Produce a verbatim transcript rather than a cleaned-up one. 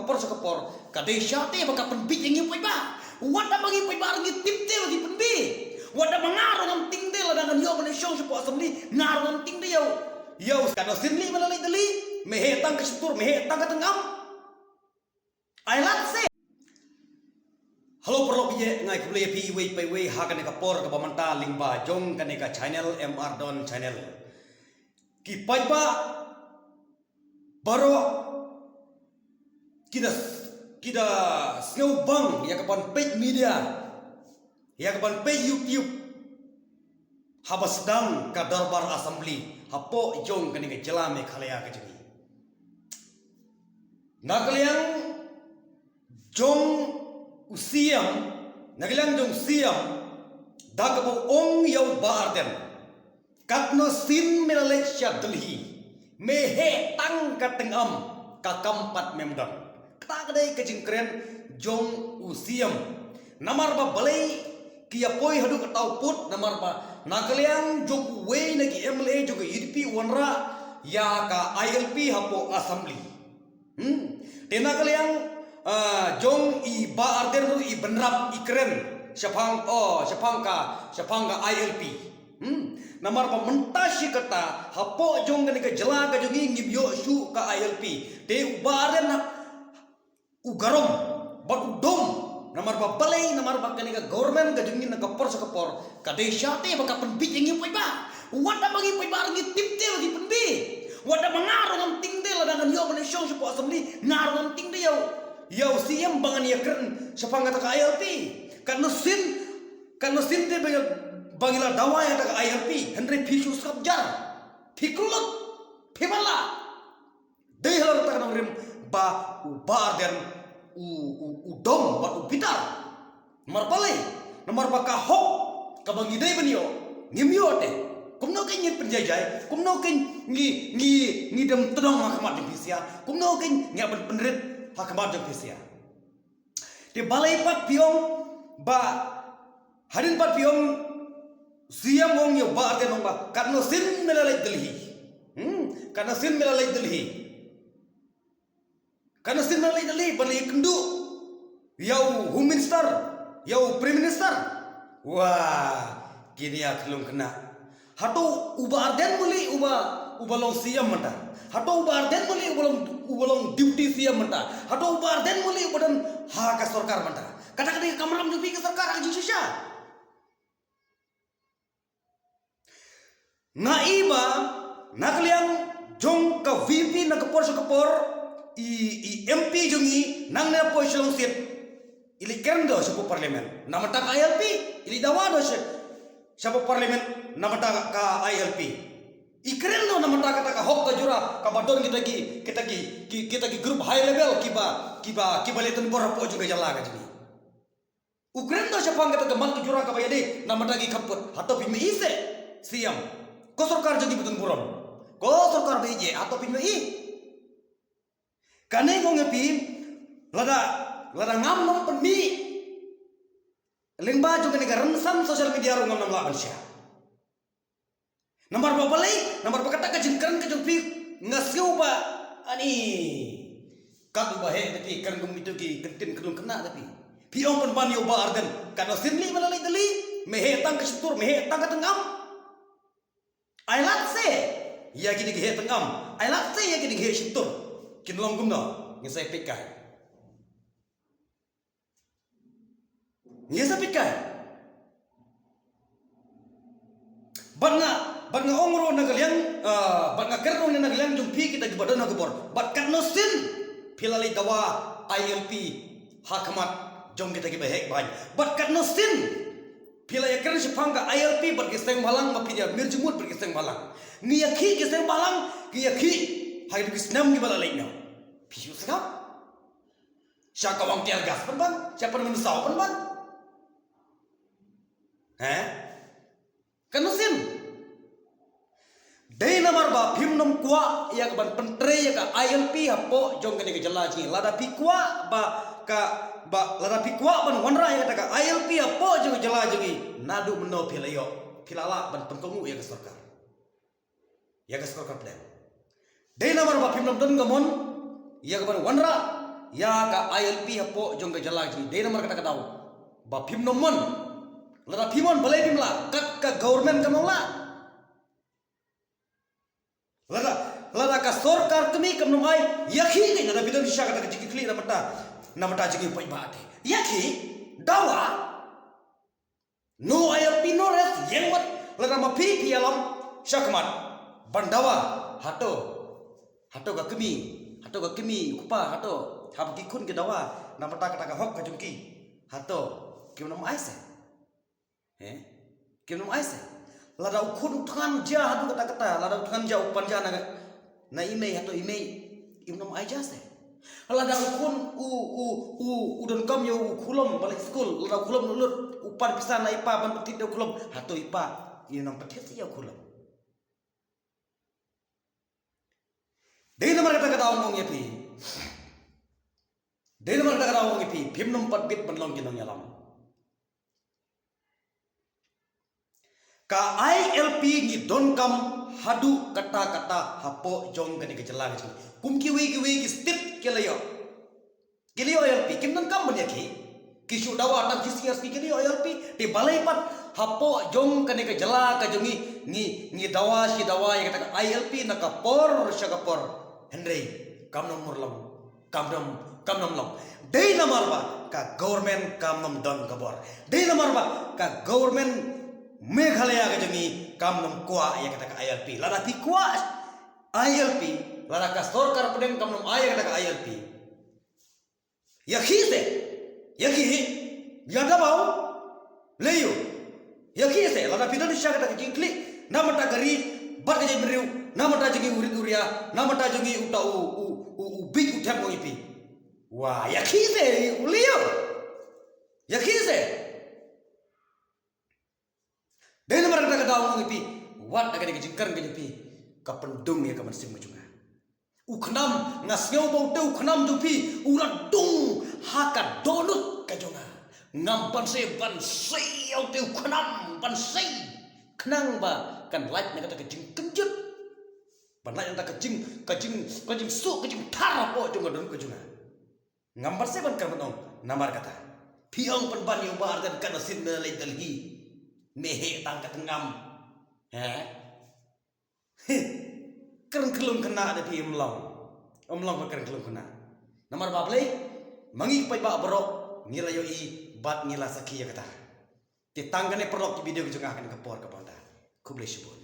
por sha ka por, ka dei sha te ba ka pynbit ïa ngi paidbah. Wat da ba ngi paidbah ngi tip te ba ngi pynbit. Wat da ba nga ruh ngam tieng de lada ngan ïoh ban ïashong shapoh assembly, nga ruh ngam tieng de ïa u. Ïa u, katno sien leit me la leit Delhi, me heh tang ka shyntur, me heh tang ka tyngam. Ai lad se. Hello paralok, ïa nga ai khublei ïa phi iwei pa iwei ha kane ka por kaba mynta lyngba jong kane ka channel M R Don Channel. Ki paidbah baroh ki da, ki da sngewbang ïa ka ban peit media, ïa ka ban peit YouTube haba sdang ka dorbar assembly hapoh jong kane ka jylla Meghalaya ka jong ngi. Na ka liang jong u C M, na ka liang jong u C M, da kaba ong ïa u Bah Ardent, katno sien me la leit sha Delhi, me heh tang ka tyngam, ka kam pat mem don. Kata ka dei ka jingkren jong u C M. Namar ba balei ki ïa poi haduh katta u pud, namar ba na ka liang jong uwei na ki M L A jong ka U D P u wanrah ïa ka I L P hapoh assembly. Hmm. Te na ka liang, ah, jong i Bah Ardent ruh i bynrap i kren shaphang, oh, shaphang ka, shaphang ka I L P. Hmm. Namar ba mynta shi katta hapoh jong kane ka jylla ka jong ngi ngim ïoh shuh ka I L P. Te u Bah Ardent na u garom bad u dom. Namar ba balei, namar ba kane ka government ka jong ngi na ka por sha ka por ka dei sha te ba ka pynbit ïa ngi paidbah. Wat da ba ngi paidbah ngi tip te ba ngi pynbit. Wat da ba nga ruh ngam tieng de lada ngan ïoh ban ïashong shapoh assembly, nga ruh ngam tieng de ïa u, ïa u C M ba ngan ïakren shaphang kata ka I L P. Katno sien, katno sien te ba ngi la dawa ïa kata ka I L P, hynrei phi shu sngap jar, phi kyllut, phi bala. Dei halor kata ka nongrim ba u Bah Ardent u, u, u dom bad u bitar. Namar balei? Namar ba ka hok kaba ngi dei ban ïoh ngim ïoh te. Kumno kein ngin pynjai jai, kumno kein ngi, ngi, ngi dem tdong ha khmat jong phi sha, kumno kein ngi ban pynrit ha khmat jong phi sha. Te balei pat phi ong ba hadien pat phi ong, C M ong ïa u Bah Ardent ong ba katno sien me la leit Delhi. Hmm, katno sien me la leit Delhi. Katno sien me la leit Delhi ban ïakynduh ïa u Home Minister, ïa u Prime Minister. Wah, kine ïa khlung kena. Hato u Bah Ardent muli uba, uba long C M mynta? Hato u Bah Ardent muli uba long, uba long Deputy C M mynta? Hato u Bah Ardent muli uba don ha ka sorkar mynta? Kata ka dei ka kamram jong phi ka sorkar ha ka jingshisha. Nga i ba na ka liang jong ka V P na ka por sha ka por, i, i M P jong ngi nangne hapoh Shillong State i leit kren do shapoh Parliament na bynta ka I L P, i leit dawa do sha, shapoh Parliament na bynta ka I L P. I kren do na bynta kata ka hok ka jura kaba don kita ki, kita ki, ki, kita ki group high level kiba, kiba, kiba leit tynbor hapoh jong ka jylla ka jong ngi. U kren do shaphang kata ka mat ka jura kaba ïadei na bynta ki khappud. Hato phin mih se C M? Ko sorkar jong ngi ba don burom, ko sorkar ba ïeit, hato phin mih? Kane nga ong ïa phi, lada, lada ngam nang pynmih lyngba jong kane ka rynsan social media ruh ngam nang lah ban share. Namar ba balei, namar ba kata ka jingkren ka jong phi nga sngew ba ani. Kat uba heh te phi kren kum itu ki kyntien khlung kena te phi. Phi ong pynban ïa u Bah Ardent, katno sien leit me la leit Delhi, me heh tang ka shyntur, me heh tang ka tyngam. Ai lad se ïa kine ki heh tyngam, ai lad se ïa kine ki heh shyntur. Kin long kumno? Ngin sa peit kai. Ngin sa peit kai. Bad nga, bad nga ong ruh na ka liang, ah, bad nga kren ruh na ka liang jong phi kita kiba don ha ka bor. Bad katno sien phi la leit dawa I L P ha khmat jong kita kiba heh bha. Bad katno sien phi la ïakren shaphang ka I L P bad ki seng bhalang, ba phi ïa mir jingmut bad ki seng bhalang. Ngi ïa khih ki seng bhalang, ngi ïa khih ha ki snem kiba la leit noh. Phi shu sngap. Sha kawang tear gas pynban, sha pynmynsaw pynban. He? Katno sien? Dei namar ba phim nym kwah ïa ka ban pyntrei ïa ka I L P hapoh jong kane ka jylla jong ngi. Lada phi kwah ba ka, ba, lada phi kwah ban wanrah ïa kata ka I L P hapoh jong ka jylla jong ngi, naduh mynno phi la ïoh, phi la lah ban pynkohnguh ïa ka sorkar. Ïa ka sorkar pdeng. Dei namar ba phim nym don ka mon ïa ka ban wanrah ïa ka I L P hapoh jong ka jylla jong ngi. Dei namar kata ka daw ba phim nym mon. Lada phi mon balei phim lah, kat ka government kam nym lah. Lada, lada ka sorkar kmie kam nym ai, ïa khie ngi, lada phi don shisha kata ka jingkitkhlieh na bynta, na bynta jong ngi u paidbah te. Ïa khie, dawa, no I L P, no rest, ïeng bad, lada ma phi phi ïalam shakhmat ban dawa, hato, hato ka kmie, hato ka kmie u kpa, hato haba ki khun ki dawa na bynta kata ka hok ka jong ki, hato kim nym ai se? He? Kim nym ai se? Lada u khun u thngan ja haduh katta katta, lada u thngan ja u pan ja na, na i mei, hato i mei im nym ai ja se? Lada u khun u, u, u, u donkam ïa u khulom ba leit skul, lada u khulom u lut, u pan pisa na i pa ban pynthied ïa u khulom, hato i pa im nym pynthied ïa u khulom? Dei namar kata ka daw nga ong ïa phi. Dei namar kata ka daw nga ong ïa phi, phim nym pat bit ban long ki nongïalam. Ka I L P ngi donkam haduh katta katta hapoh jong kane ka jylla ka jong ngi. Kum kiwei kiwei ki state ki la ïoh. Ki la ïoh I L P, kim donkam ban ïa khie. Ki shu dawa tang ki senior ki, ki la ïoh I L P. Te balei pat hapoh jong kane ka jylla ka jong ngi, ngi, ngi dawa shi dawa ïa kata ka I L P na ka por sha ka por. Hynrei kam nym mur long. Kam nym, kam nym long. Dei namar ba ka government kam nym don ka bor. Dei namar ba ka government Meghalaya ka jong ngi kam nym kwah ïa kata ka I L P. Lada phi kwah I L P, lada ka sorkar pdeng kam nym ai ïa kata ka I L P, ïa khie se, ïa khie, ïa dawa, lei ïa u. Ïa khie se, lada phi don shisha kata ka jingkitkhlieh na bynta ka ri bad ka jaitbynriew, na bynta jong ngi u rit u ria, na bynta jong ngi uta u, u, u, u bieit u them u ïa phi. Wa, ïa khie se, u lei ïa u. Ïa khie se. Dei namar kata ka daw nga ong ïa phi, wat da kane ka jingkren ka jong phi ka pyndum ïa ka mynsiem ka jong nga. U khnam, nga sngew ba uta u khnam jong phi u la dung ha ka dohnud ka jong nga. Ngam banse ban sei ïa uta u khnam, ban sei. Khnang ba kan lait na kata ka jingkynjut, ban lait na kata ka jing, ka jing, ka jingsuk, ka jingthar hapoh jong ka dohnud ka jong nga. Ngam banse ban kren ban ong namar kata. Phi ong pynban ïa u Bah Ardent, ka na sien na leit Delhi. Me heh tang ka tngam. He? Kren khlem khynnah da phi, ym long. Ym long ba kren khlem khynnah. Namar ba balei? Ma ngi ki paidbah baroh ngi la ïohi bad ngi la sakhi ïa kata. Te tang kane paralok ki video ka jong nga ha kane ka por kaba mynta. Khublei shibun.